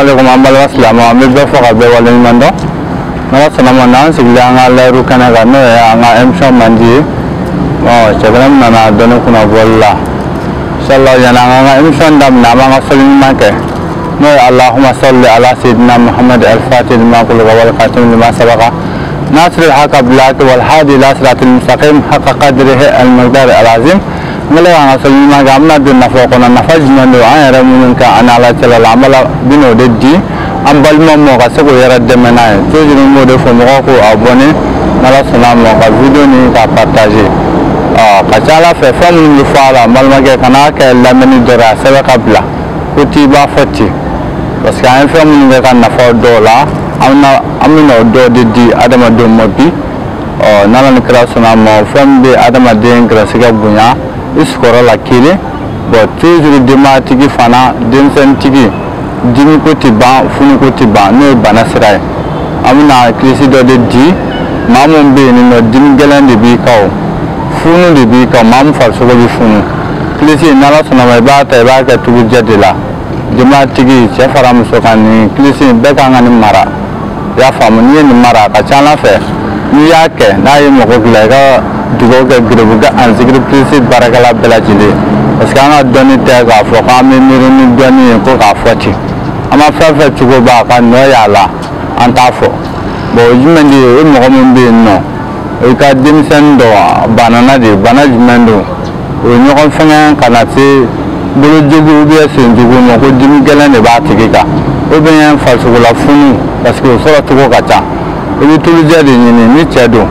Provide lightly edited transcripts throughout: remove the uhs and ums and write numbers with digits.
Alaikum an balima silamɛw, an bɛ bɛɛ fɔ ka bɛɛ waleɲuman dɔn. N'Ala sɔnna ma, n'an sigilen an ka layiru kɛnɛ kan, n'o ye an ka émission man di ye. Cɛkɛnɛ min nana dɔnni kunnafoni la, inshallah yanni an ka émission daminɛ, an b'an ka sɔli ɲuman kɛ, n'o ye Allahumma salli ala sayyidina Muhammad al-Fatih lima ughliqa wal khatim lima sabaqa nasir al-haqqa bil haqqi wal hadi ila siratil mustaqim haqqa qadrihi al-miqdar al-azim. N kɛlen k'an ka sɔli ɲuman kɛ, an bɛna don nafa kɔnɔ. Nafa jumɛn don an yɛrɛ minnu kɛ an n'Ala cɛla la, an b'a bɛn'o de di an balimaw ma ka se k'o yɛrɛ dɛmɛ n'a ye. Toujours n b'o de fɔ mɔgɔw k'o abonné n'Ala sɔnna a ma, ka vidéo nin ka partager. Ka ca Ala fɛ, fɛn minnu bɛ fɔ a la, n balimakɛ, kan'a kɛ lamɛnni dɔrɔn, a sɛbɛn ka bila ko t'i b'a fɔ ten, parce que an ye fɛn minnu kɛ ka nafa dɔw la, an bɛna o dɔw de di adamadenw ma bi. N'Ala ni kira sɔnna a ma, fɛn min bɛ adamaden gɛrɛsɛgɛ bonya i sigiyɔrɔ la kelen. Bon, toujours denbayatigi fana, denmisɛnnintigi, dimiko tɛ ban, funuko tɛ ban, n'o ye bana sira ye. An bɛna kilisi dɔ de di maa min bɛ yen nɔ, dimi gɛlɛn de b'i kan, o funu de b'i kan, maa min farisogo bɛ funu. Kilisi, n'Ala sɔnna ma, i b'a ta, i b'a kɛ tugujɛ de la. Denbayatigi, cɛ fara muso kan, nin kilisi in bɛɛ kan ka nin mara. I y'a faamu? N'i ye nin mara, a ka ca Ala fɛ, n'i y'a kɛ, n'a ye mɔgɔ dilan, i ka dugawu kɛ gerebuka ani zikiri kilisi baarakɛla bɛɛ lajɛlen, parce que an ka dɔnni tɛ k'a fɔ k'an bɛ miiri ni dɔnni ye ko k'a fɔ ten. An ma fɛn fɛn cogo b'a ka nɔ y'a la, an t'a fɔ. Bon, o jumɛn de ye? O mɔgɔ min bɛ yen nɔ, i ka denmisɛnnin dɔ banana de, bana jumɛn don? O ye ɲɔgɔn fɛngɛ ka na se bolojugu ou bien senjugu ma, ko dimi gɛlɛn de b'a tigi kan, ou bien farisogola funu, parce que o sɔrɔ cogo ka ca. I bɛ tulujɛ de ɲini. Ni cɛ don,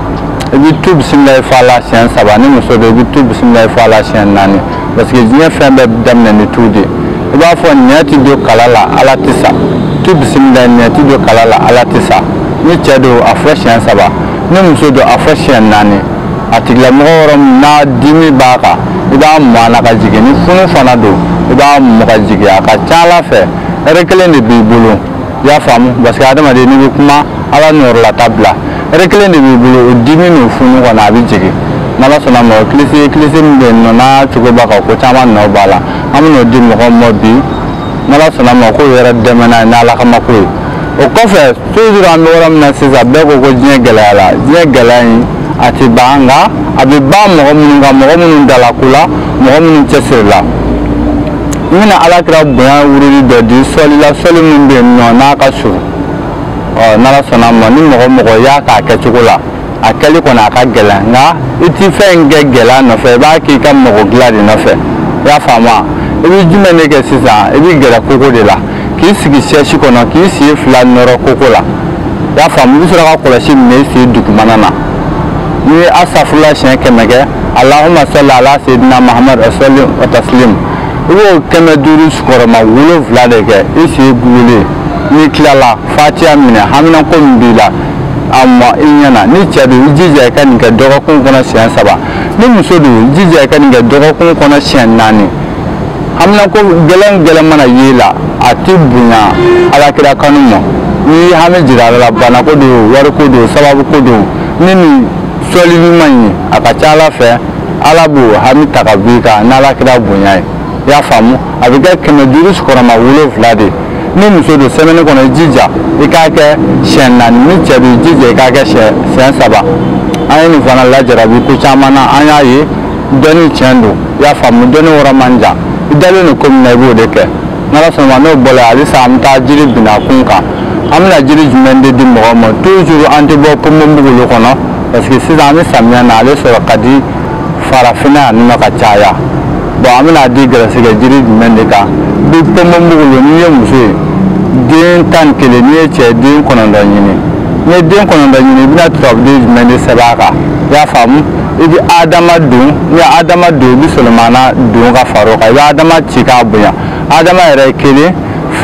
i bɛ tu bisimilayi fɔ a la siɲɛ 3. Ni muso don, i bɛ tu bisimilayi fɔ a la siɲɛ 4, parce que diɲɛ fɛn bɛɛ daminɛ ni tu de ye. I b'a fɔ ɲɛ ti don kala la, Ala tɛ sa. Tu bisimilayi, ɲɛ ti don kala la, Ala tɛ sa. Ni cɛ don, a fɔ siɲɛ 3. Ni muso don, a fɔ siɲɛ 4. A tigilamɔgɔ yɔrɔ min n'a dimi b'a kan, i b'a mɔ a la ka jigin. Ni funu fana don, i b'a mɔ ka jigin. A ka ca Ala fɛ, ɛri kelen de b'i bolo. I y'a faamu? Parce que adamaden, n'i bɛ kuma, Ala nɔrɔla ta bila. Ɛri kelen de b'i bolo, o dimi n'o funu kɔnɔ, a bɛ jigin n'Ala sɔnna ma. O kilisi, kilisi min bɛ yen nɔ, n'a cogo b'a kan, ko caman nɔ b'a la, an bɛn'o di mɔgɔw ma bi n'Ala sɔnna ma, k'o yɛrɛ dɛmɛ n'a ye n'Ala kama ko ye. O kɔfɛ, toujours an bɛ yɔrɔ min na sisan, bɛɛ ko ko diɲɛ gɛlɛya la. Diɲɛ gɛlɛya in, a tɛ ban, nka a bɛ ban mɔgɔ minnu kan, mɔgɔ minnu dala ko la, mɔgɔ minnu cɛsiri la. N bɛna Ala kira bonya wurudi dɔ di sɔli la, sɔli min bɛ yen nɔ n'a ka surun. N'Ala sɔnna ma, ni mɔgɔ mɔgɔ y'a k'a kɛcogo la, a kɛli kɔni a ka gɛlɛn, nka i ti fɛn in kɛ gɛlɛya nɔfɛ, i b'a k'i ka mɔgɔ dilan de nɔfɛ. I y'a faamu wa? I bɛ jumɛn de kɛ sisan? I bɛ gɛrɛ koko de la, k'i sigi sɛsi kɔnɔ, k'i sen fila nɔrɔ koko la. I y'a faamu? I bɛ sɔrɔ ka kɔlɔsi minɛ i sen dugumana na. N'i ye asafurula siɲɛ 100 kɛ, Allahumma salli ala sayyidina Muhammad wa sallim wa taslim, i b'o 500 sigiyɔrɔma 7 de kɛ i sen gulolen. N'i tilala, fatiya minɛ, haminanko min b'i la, a ma i ɲɛna. Ni cɛ don, i jija i ka nin kɛ dɔgɔkun kɔnɔ siɲɛ 3. Ni muso don, i jija i ka nin kɛ dɔgɔkun kɔnɔ siɲɛ 4. Haminanko gɛlɛn gɛlɛn mana ye la, a ti bonya Alakira kanu ma. N'i ye hami jira a la, banako don, wariko don, sababu ko don, ni nin sɔli ɲuman ye, a ka ca Ala fɛ, Ala b'o hami ta ka bɔ i kan n'Alakira bonya ye. I y'a faamu? A bɛ kɛ 500 sigiyɔrɔma 7 de. Ni muso don, semaine kɔnɔ, i jija i k'a kɛ siɲɛ 4. Ni cɛ don, i jija i k'a kɛ siɲɛ 3. An ye nin fana lajarabi ko caman na, an y'a ye dɔnni tiɲɛ don. I y'a faamu? Dɔnni yɔrɔ man jan, i dalen don ko min na, i b'o de kɛ. N'Ala sɔnna ma, n'o bɔra yen, halisa an bɛ taa jiri binna kun kan. An bɛna jiri jumɛn de di mɔgɔw ma? Toujours an tɛ bɔ ponponpogolo kɔnɔ, parce que sisan an bɛ samiya na, ale sɔrɔ ka di farafinna yan nɔ ka caya. Bon, an bɛna di gɛrɛsɛgɛ jiri jumɛn de kan bi? Ponponpogolo, n'i ye muso ye, den 11. N'i ye cɛ, den 9 ɲini. N'i ye den 9 ɲini, i bɛna turabuden jumɛn de sɛbɛn a kan? I y'a faamu? I bɛ Adama don. N'i ye Adama don, i bɛ Solomana don ka fara o kan. I bɛ Adama ci k'a bonya. Adama yɛrɛ ye 1,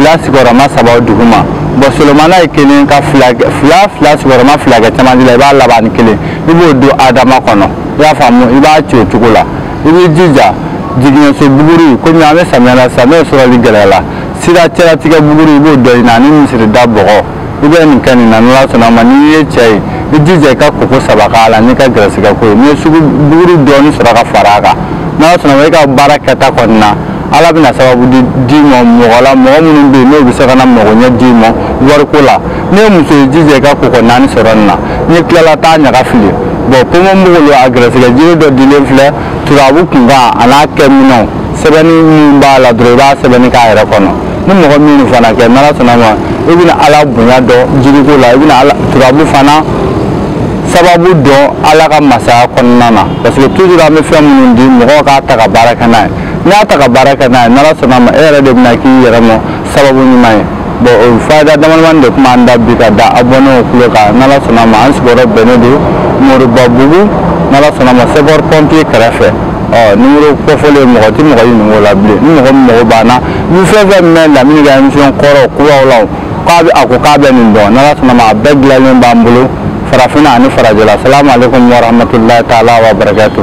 2 sigiyɔrɔma 3 duguma. Bon, Solomana ye 1 ka 2 2 2 sigiyɔrɔma 2 kɛ cɛmancɛ la, i b'a laban ni 1, i b'o don Adama kɔnɔ. I y'a faamu? I b'a ci o cogo la. I b'i jija jigiɲɛso buguri, komi an bɛ samiya la sisan, n'o sɔrɔli gɛlɛya la, sira cɛlatigɛ buguri, i b'o dɔ ɲini ani misirida bɔgɔ. I bɛ nin kɛ nin na, n'Ala sɔnna ma. N'i ye cɛ ye, i jija i ka koko 3 k'a la n'i ka gɛrɛsɛgɛ ko ye. N'i ye sugu buguri dɔɔni sɔrɔ ka fara a kan, n'Ala sɔnna ma, i ka baara kɛta kɔni na, Ala bɛna sababu di ma mɔgɔ la, mɔgɔ minnu bɛ yen n'o bɛ se ka na mago ɲɛ d'i ma wariko la. N'i ye muso ye, jija i ka kɔkɔ 4 sɔrɔ nin na. N'i tilala, taa ɲaga fili. Bon, ponponpogolon a gɛrɛsɛgɛ jiri dɔ dilen filɛ, turabu kunkan a n'a kɛminɛnw, sɛbɛnni min b'a la dɔrɔn, i b'a sɛbɛnni k'a yɛrɛ kɔnɔ. Ni mɔgɔ min fana kɛ, n'Ala sɔnna ma, i bɛna Ala bonya dɔn jiriko la, i bɛna Ala turabu fana sababu dɔn Ala ka masaya kɔnɔna na. Parce que toujours an bɛ fɛn minnu di mɔgɔw k'a ta ka baara kɛ n'a ye, n'i y'a ta ka baara kɛ n'a ye, n'Ala sɔnna ma, e yɛrɛ de bɛna k'i yɛrɛ ma sababu ɲuman ye. Bon, o fayida damadamani de tun b'an da bi ka da abonnéw tulo kan. N'Ala sɔnna ma, an sigiyɔrɔ bɛnnen don Moribabugu, n'Ala sɔnna ma, sapeur pompier kɛrɛfɛ. Ɔ, numéro kɔfɔlen, mɔgɔ tɛ mɔgɔ ɲininka o la bilen. Ni mɔgɔ min mago b'an na, ni fɛn fɛn mɛn Lamini ka émission kɔrɔ kuraw la, k'a bɛ a ko k'a bɛ nin dɔn, n'Ala sɔnna ma, a bɛɛ dilanlen b'an bolo farafinna ani farajɛla. Salamu aleykum wa rahmatulahi taala wa barakatu.